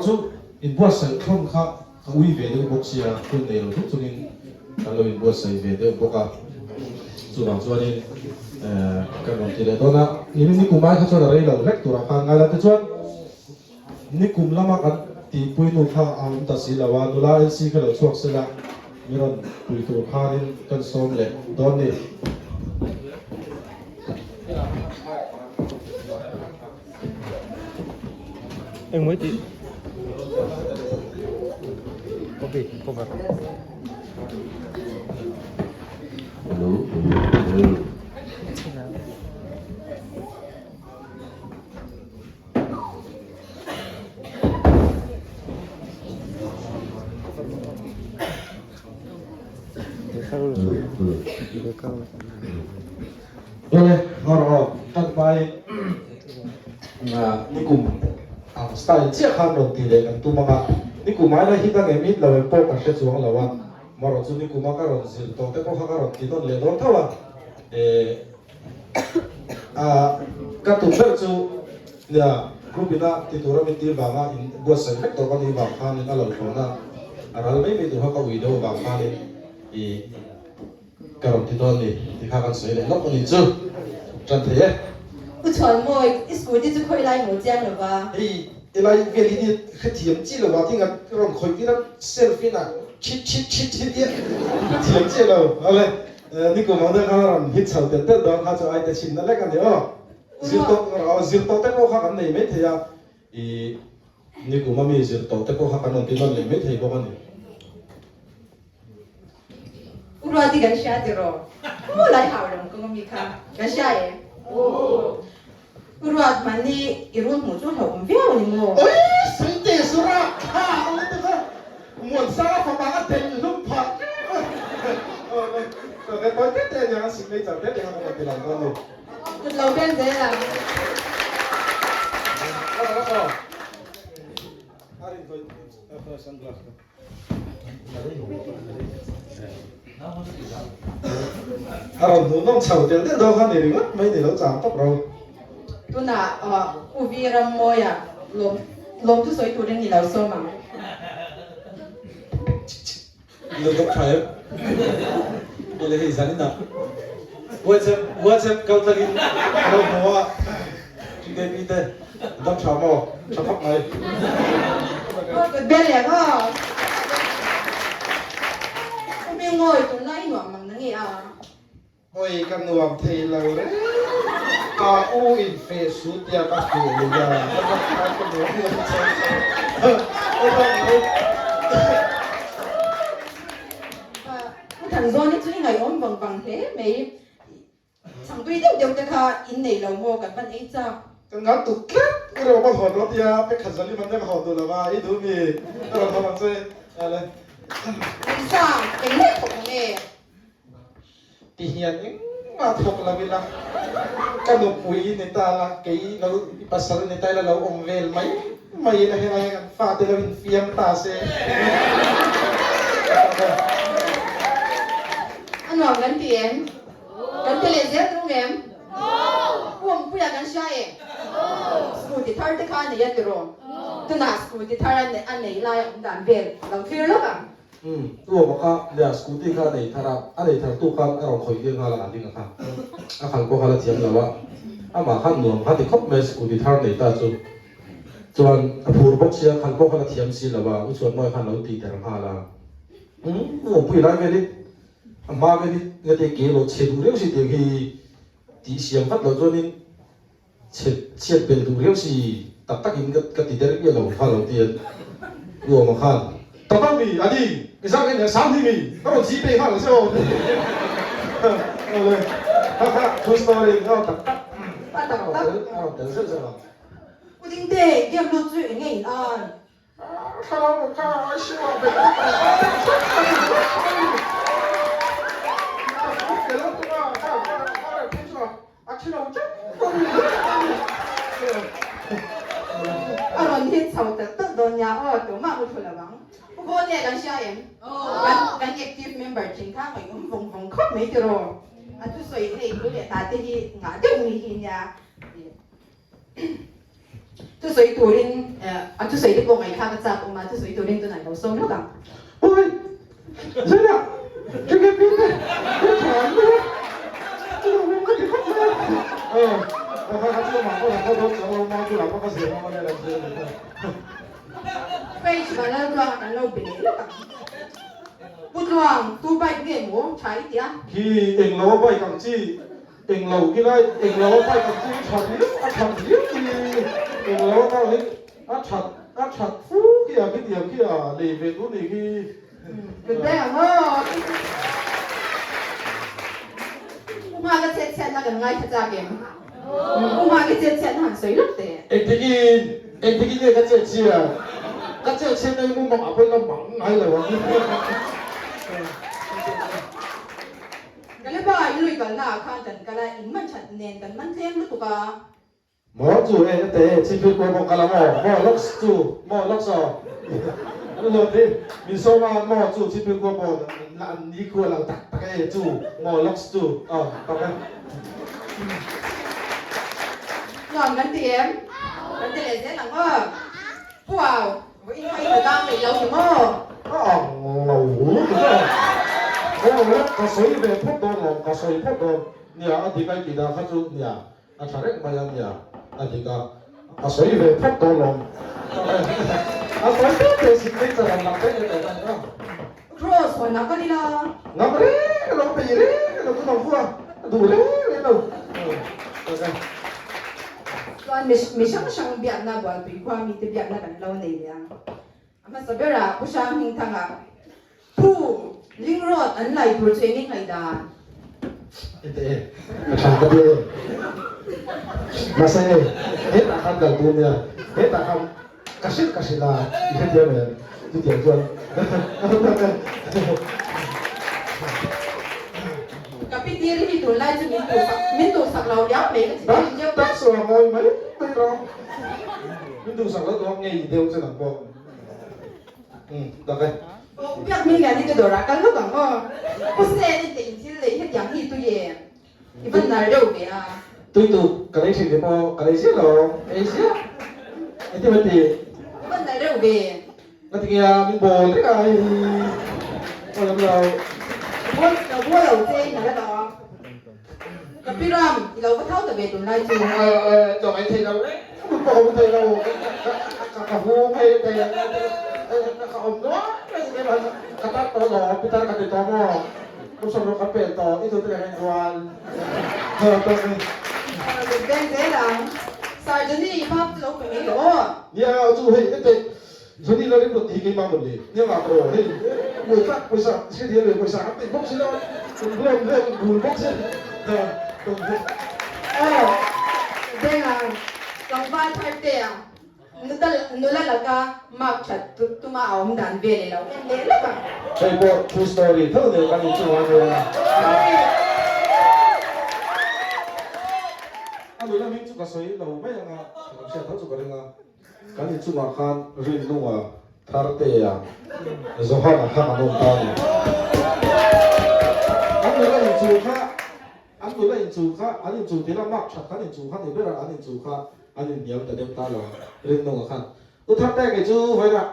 Chu inbuatsaih thlawm kha ka ui ve deuh bawk sia, hun nei lo thuk chungin kan lo inbuatsaih ve deuh bawk a. Chuvang chuanin kan rawn ti leh dawn a, nimin nikum ai kha chuan a rei lo hlek turah khan ngai la tichuan nikum lama kan tihpui nu kha a awm ta si lo a, nula LC kha lo chhuak sela mi rawn pui tur khanin kan sawm leh dawn ni. Engmai tih copy cover. Hello hello Awle, ngawr aw, kan hmai nikum ang style chiah khan rawn tih leh kan tum ang a, nikum aina hit ang em hit lo em pawh kan hre chuang lo a, marawh chu nikum a ka rawn zir tawh te pawh kha ka rawn ti nawn leh dawn tho a, eh ka tum ber chu nia group ina ti tura min tir vanga in buatsaih vek tawh ka nih vang khanin a lo thlawn a, a ral mai mai tur kha ka ui deuh avang khanin ih. Ka rawn ti dawn ni ti kha kan sawi leh lawk a nih chu. Tan thei e. U Chhuanmawi, i scooty chu khawi lai maw chiang lo va? Hei tilai vel hi ni hrethiam chi lo a tinga ka rawn khawih tir a self in a chhit chhit chhit chhit hi hrethiam chi lo. Awle nikum ang deuh khan a rawn hit chho tel tel dawn kha chu ai te chhinna lek a ni aw. Zir tawh zir tawh te pawh kha kan nei mai thei a i nikum a mi zir tawh te pawh kha kan rawn ti nawn leh mai thei bawk a ni. U Ruati kan hria tiraw? U lai hau lam kawng ami kha kan hria e. U Ruat hmanni i rul hmuh chu hlauhawm viau a ni maw? Oi Saite Sura kha a la tuk a, Muansanga fapa a tel hlum phah tep a. Tawi tete a niang a signature tete kha ka rawn ti lang dawn ni. Kut lo beng zel ang. A rawn hmuh nawm chho tel tel dawn kha ni ringawt mai ni lo chang tawp ro. Tunah U Vi Rammawia lawm lawmthu sawi turin ni lo sawm ang. Lo dawk tha em? Awle hei zanin ah WhatsApp WhatsApp kal tlangin lo hmu a TKP te dam tha maw? Tha khawp mai. Aw kut bel leh maw? U Hmingmawi tunlai i nuam mang na nge a? Oi ka nuam thei lo reng ka u in feh su tia ka feh lui a ka dam khan ka nuam lo chho chho ka dam lo. U Thanzawni chu i ngaihawm vang vang hle mai. Changtui deuh deuh te kha in nei lo maw kan van ei chak. Ka ngan tuk tlat u reuh ka hawn lo tia pekhat zali man ka hawn duh lo va i duh mi ka rawn hawn ang che ale. Nuisang eng leh thawk ang e. Ti hian engmah thawk lo ila, ka nupui ni ta la, kei lo i pasal ni ta ila lo awm vel mai mai ila helai hian kan fate lo infiam ta se. A nuam kan ti em? Kan ti leh zel tung em? Pu Awmpuia kan hria e? Scooty thar te kha a nei a tiraw? Tunah scooty thar a nei lai a awm dan vel lo thlir lawk ang. Umm, tu awm kha nia scooty kha a nei thar a, a nei thar tu khan a rawn khawih tir nghal a a ding a kha, a khalh pawh kha la thiam lo a, amah khan nuam kha ti khawp mai scooty thar nei ta chu, chuan a phur bawk sia khalh pawh kha la thiam si lo a, u Chhuanmawia khan lo tih der nghal a, umm, u Awmpui lai vel hi a hma vel hi ngate ke lo chhe duh riau si tiang hi tih siam vat loh chuanin Chhe chhiat belh duh riau si tak tak in ka ti der miah lo kha lo ti a U Awma khan Tak tak mi a ding i zang en leh sang hi mi ka rawn chi pei nghal ang che aw Awle kha kha true story a tak tak A tak tak a rawn tel zeuh zeuh ang. U Dingte game lut chu eng nge in an? A rawn hit chho telh telh dawn nia aw, tumah mu thu lo ang. Pu Bawltea kan hria em? Kan active member thin kha ngaihawm vawng vawng khawp mai tiraw? A thusawi hei thu leh hna te hi ngah deuh mi hi nia. Thusawi turin a thusawi te pawh ngaihthlak a chak awm a, thusawi turin tunah lo sawm lawk ang. Oi! Zela! Enge pin te? Ka tha an mai a, chutah awm ka ti khawp mai a. Aw, ka kha kha chu amah pawh la khaw dawn chuang lo, mau bulah pawh ka zir ngam a nia, kan zir a nih kha. Page Vanlaltluanga kan lo be leh lawk ang. Pu Tluang, tu bike nge maw tha i ti a? Khi englo a bike ang chi Englo khi lai englo a bike ang chi hi tha riau a that riau khi englo a bike hi a that a that fu khi a khi tiang khi a lei ve tur ni khi. Ka teh ang aw. U Hma ka chet chhiatna kan ngaithla chak em? U Hma ka chet chhiatna han sawi lawk teh. Engtikin engtikin nge ka chet chhiat? Ka chet chhiatna hi mumang ah pawhin ka mang ngai lo ang. Kaleba i lui kalna ah khan kan kal a, in man that nen kan man tlem lutuk a. Maw chu e ete e chhipphir kual bawk kal a maw maw lawks chu maw lawks aw an lo ti min sawm a maw chu chhipphir kual pawh an ni khual ang tak tak e chu maw lawks chu aw tak e. Nuam kan ti em? Kan ti leh zel ang aw. Pu au. Vawiin kha i la dang rih lo ni maw? Ka ang lo lutuk a, aw le ka sawi ve phawt dawn lawm, ka sawi phawt dawn nia a dik a i tih dan kha chu nia a tha reng mai a nia a dik a, ka sawi ve phawt dawn lawm a sawi tep teh signature an lang daih e teh daih a. Cross hawn ah ka ni la. Ngam reng lo peih reng lo chu fua a duh reng reng lo. Chuan mi hrang hrang biakna Bualpui khua mite biakna kan lo nei leh ang. A hmasa berah Pu Hrang Hmingthanga Pu Ling Road an lai tur chu eng eng dan? Ete e, ka tha ka bia e. Mahse hetah khan kal tur nia, hetah khan Ka hrilh ka hrilh a, i hrethiam em? Chutiang chuan Ka pi tir hi tunlai chu min duhsak min duhsak lo riau mai ka ti thin deuh Tak saw a ngawi mai mai rawh. Min duhsak lo tawh ngei deuh che nang pawh. Umm tak e. Aw biak hming lian hi te dawrah kal lawk ang aw. Pu Sen i te in thil lei hetiang hi tui em? I van nar deuh ve a. Tui tu ka lei thin ve pawh ka lei ziah lo, ka ei ziah. Engtin mai ti? I van nar deuh ve. Ka ti nge a, min bawl reng a hei hi. Aw lam lo. Bawl ka bawl lo che i nalh a. Ka pi ram, i lo va thau ta ve tunlai chu. Chaw ei thei lo reng mut pawh ka mu thei lo. Ka ka hung hei thei ka awm nual mai ka tar tawh lo, pi tar ka ti tawh maw? Kum sawm ruk kan pel tawh, i tute leh ka inrual tawh ni. Rawn beng zel ang. Sir Johnny, i bak chu lo pe mai rawh aw. Nia, chu hei ete Johnny la rim rawn ti hi keimah mawn le. Nia ngah rawh hei buai tlak pawisa hre thiam ve pawisa kan peih bawk si lo a, kan blawm vel bul bawk si a. Aw, beng ang, tlangval thar te ang. Nula laka mark that tuma a awm dan vel i lo en leh lawk ang. Hei pawh true story tho nen kan inchung a nia. A nula hming chu ka sawi lo mai ang a, ka lo hriat tho chu ka ring a. Kan inchungah khan Rinnunga, Thartea, Johana kha kan awm ta a ni. An nula inchung kha, an nula inchung kha, an inchung tila mark that kan inchung kha ni ber a, an inchung kha. An inhnial ta deuh ta lo a, Rinnunga khan, U Tharte kei chu vawiinah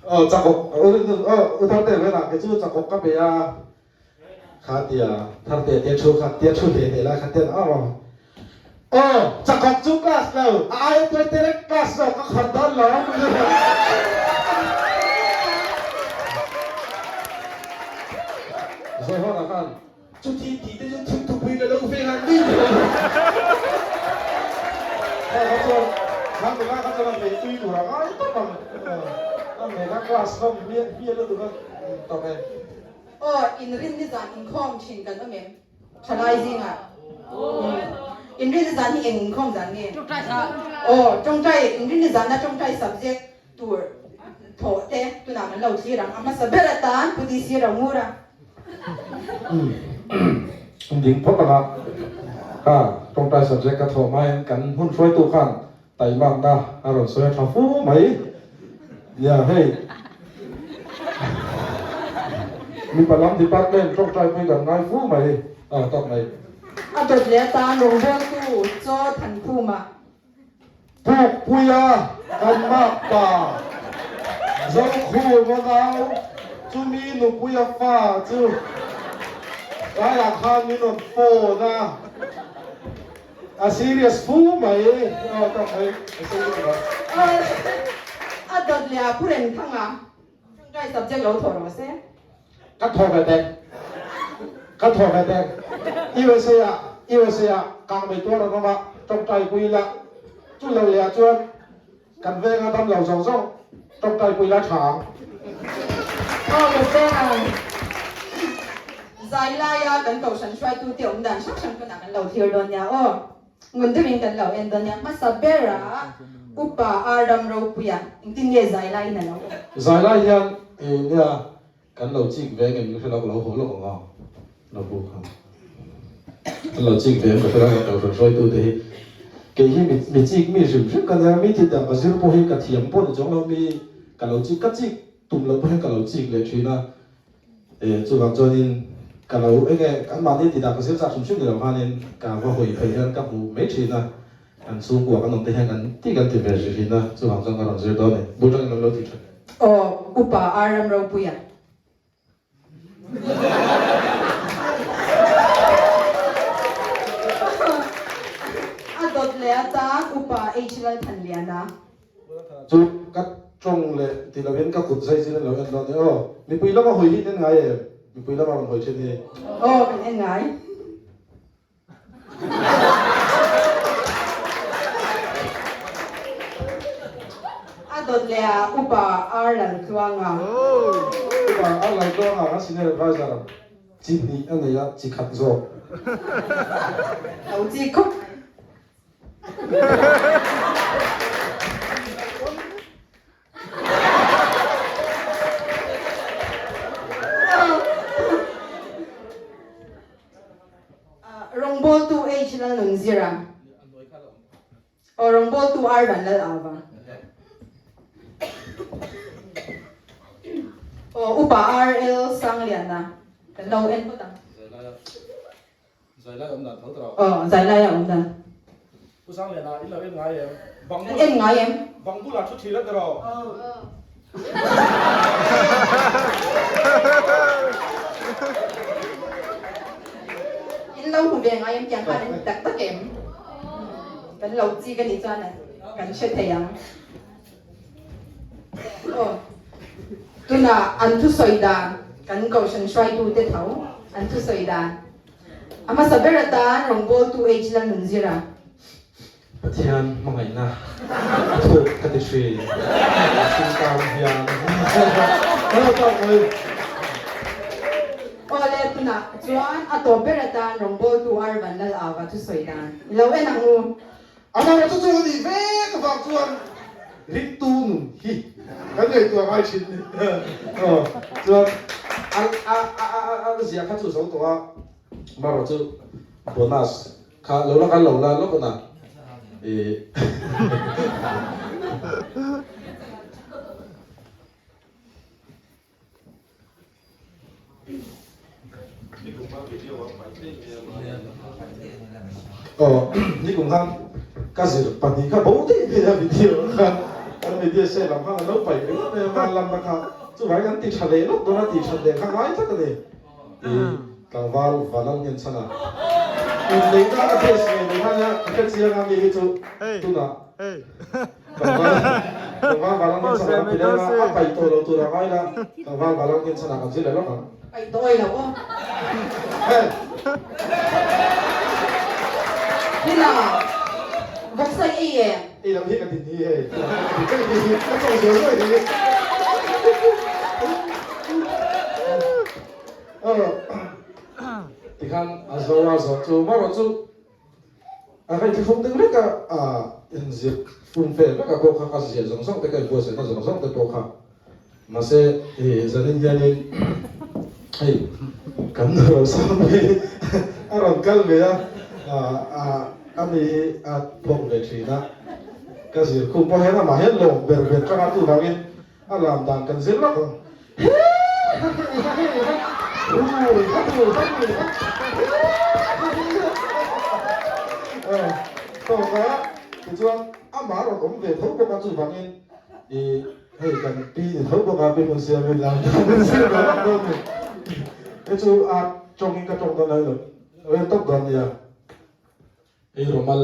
Aw chakawk, U Rinnung, aw U Tharte vawiinah kei chu chakawk ka pe a, kha tia Tharte tia thu kha tia thu hle hle lai kha ten aw aw chakawk chu class lo, a aia tuai te reng class lo ka khawn dawn lo. Zohana khan. Chuti tih te chu thim thupui la lo ve ngan mai ni lo. Kha kha chuan kha nula kha chuan a hmei tui tur a ngai tawp ang. A hmei kha class ram hmiah hmiah lutuk a tawp e. Aw, inrin nizan inkhawm thin kan awm em? Thalai zingah. Inrin nizan hi eng inkhawm zan nge? Aw, tawngtai, inrin nizana tawngtai subject tur thawh te tunah kan lo thlir ang. A hmasa ber atan Pu DC Rangura. An ding phawt ang a, kha tawngtai subject ka thawh hmain kan hun hruaitu khan taimakna a rawn sawi a tha fu mai. Nia hei mipa lam department tawngtai pui kan ngai fu mai a tawk mai. A dawt leh atan rawngbawltu Chaw Thankhuma. Pukpuia kan makpa Zokhuma nau chumi nupuia fa chu tlaiah khan min rawn phone a, a serious fu mai. Aw tak mai a serious a. A dawt leh a pu Renthanga Tawngtai subject lo thawh rawh se. Ka thaw ve dek. Ka thaw ve dek. USA ah USA ah kang mai tuar an awm a, tawngtai pui ila. Chu lo leh ah chuan kan venga dam lo zawng zawng tawngtai pui ila tha ang. Aw ka veng. Zai laia kan kohhran hruaitute awm dan hrang hrang pawnah kan lo thlir dawn nia aw. Ngun deuhin kan lo en dawn nia, hmasa berah Upa Ar Ram Ropuia engtin nge zai laiin a lo awm? Zai lai hian nia kan lo chik ve ngem ka hre lo, ka lo haw lawk ang aw, lo bu kha. Kan lo chik ve em ka hre lo, kan kohhran hruaitute hi kei hi mi chik mi hrim hrim ka nia, mi thil dang ka zir pawh hi ka thiam pawh ni chuang lo, mi ka lo chik ka chik tum loh pawh hian ka lo chik leh thin a. E, chuvang chuanin ka lo eng e, kan mahni ti dah ka zir chak hrim hrim ni lo khanin ka va hawi phei hian ka hmu mai thin a, kan chhungkua kan awm te hian kan ti kan ti ve ri thin a, chuvang chuan ka rawn zir dawn e, bul tangin an lo ti thin. Aw, Upa Ar Ram Ropuia. A dawt leh atan Upa H Lalthanliana. Chu ka tawng leh ti lovin ka kut zai zin an lo en dawn ni aw. Mipui lama hawi hi in en ngai em? Mipui lama rawn hawi thin hi. Aw kan en ngai. A dawt leh ah Upa Ar Laltluanga. Upa Ar Laltluanga kan senior adviser chi hnih a nei a, chi khat zawk. Lo chi khawp mai. Rawngbawltu H Lalnunzira aw rawngbawltu R Vanlalava aw Upa RL Sangliana kan lo en phawt ang. Zai lai awm dan tho tawh. Aw, zai lai a awm dan. Pu Sangliana, in lo en ngai em? Bang bul. En ngai em? Bang bulah thu thil a ti rawh. In lo hmu ve ngai em tiang khan an tak tak em? Kan lo chik a nih chuan kan hre thei ang. Aw, tunah an thusawi dan kan kohhran hruaitute tho an thusawi dan a hmasa ber atan rawngbawltu H Lalnunzira. Pathian hmangaihna a thuk ka ti hri mihring tan hian ka lo tawk mai. Aw le, tunah chuan a tawp ber atan rawngbawltu R Vanlal Ava thusawi dan i lo en ang u. A hmang chu chu a nih vek avang chuan ringtu nun hi kan ngaihtuah ngai thin ni. Aw chuan a a a a a zia kha chu zo tawh a, marawh chu bonus kha lo la kal lo la lawk a na i. Aw nikum khan ka zir pahnih kha bo daih mai a video khan kan media se lam khan an lo paih ringawt mai a van lamna kha chuvangin an ti tha leh lawk dawn a ti that leh kha ngai tlat a ni i tlangval Vanal Nghenchhana inneihna a dress ngei mai khan a ka hrechiang a mi hi chu tunah Tlangval Tlangval Valang Nghenchhana kan ti leng a, a paih tawh lo tur a ngai la, Tlangval Valang Nghenchhana kan zir leh lawk ang. Paih tawh awi lo aw. Hey! Hila, vawksa i ei em? Ei lo hi ka din hi hei. Ka din hi, ka chawh zuai zuai hi. Aw, tikhan a zo a zawh chu, marawh chu A rei thlifung deuh vek a, a inzir fum vel vek a pawh kha ka ziah zawng zawng te ka inbuatsaihna zawng zawng te pawh kha mahse i zanin hianin hei kan Rosam hi a rawn kal ve a, a mi hi a phawk ve thin a, ka zir khum pawh hian amah hian lawm ber ber tanga chuvangin a lam dan kan zir lawk ang. Tawka tichuan amah rawn awm ve tho bawk a chuvangin i hei kan pi ni tho bawk a pi hmun siamin lam min zir ve vak dawn ni. Hei chu a tawngin ka tawng dawn lo ilo rel tawp dawn nia. Ei rawmal.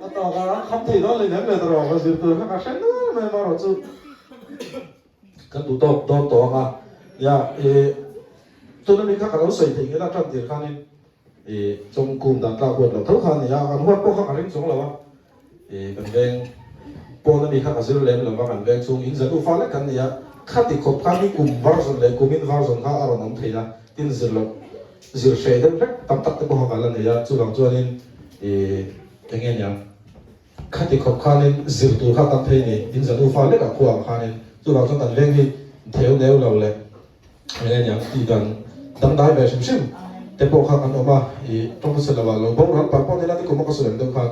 A tawk a, kham thei dawn leh nem leh ta rawh ka zir tur kha ka hre nual mai amaherawh chu kan duh tawk dawn tawh ang a. Nia, i tuna mi kha ka lo sawi theih ngei a tan tir khanin i chawngkum dan tlak huat loh tho kha a ni a, kan huat pawh kha ka ring chung lo a. I kan veng pawn ami kha ka zir lem lo va, kan veng chhung in zan ufa lek kan ni a, khati khawp khan hi kum version leh kum in version kha a rawn awm thei a, tin zir loh zir hreh deuh hlek tam tak te pawh kha ka la nei a, chuvang chuanin i eng nge niang khati khawp khanin zir tur kha tam thei ni, in zan ufa lek a khua ang khanin chuvang chuan kan veng hi theu neu lo leh Eng nge niang tih dan dangdai ve hrim hrim te pawh kha kan awm a, i tawng hmasa lo ah lo boral palh pawh nila nikum a ka sawi ang deuh khan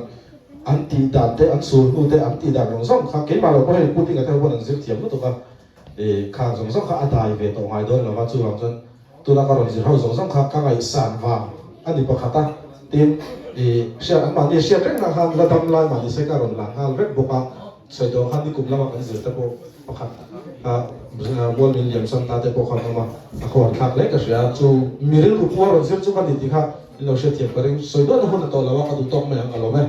an tih dan te an sur hnu te an tih dan zawng zawng kha keimah lo pawh hei Pu Dinga te ho pawn an zir thiam lutuk a, i khang zawng zawng kha a dai ve tawh ngai dawn lo va, chuvang chuan tuna ka rawn zir ho zawng zawng kha ka ngaihsan vang a ni pakhat a, tin i hriat an mahni hriat reng na khan la dam lai mahni se ka rawn lang nghal vek bawk a. Sawi tawh khan nikum lama kan zir te pawh pakhat a mual min liam san ta te pawh khan awm a, a khawhar thlak hle ka hria. Chu mi rilru puar rawn zir chu ka ni tih kha in lo hriatthiam ka ring. Sawi duahna hun a tawh lo a, ka duh tawk mai ang ka lawm e.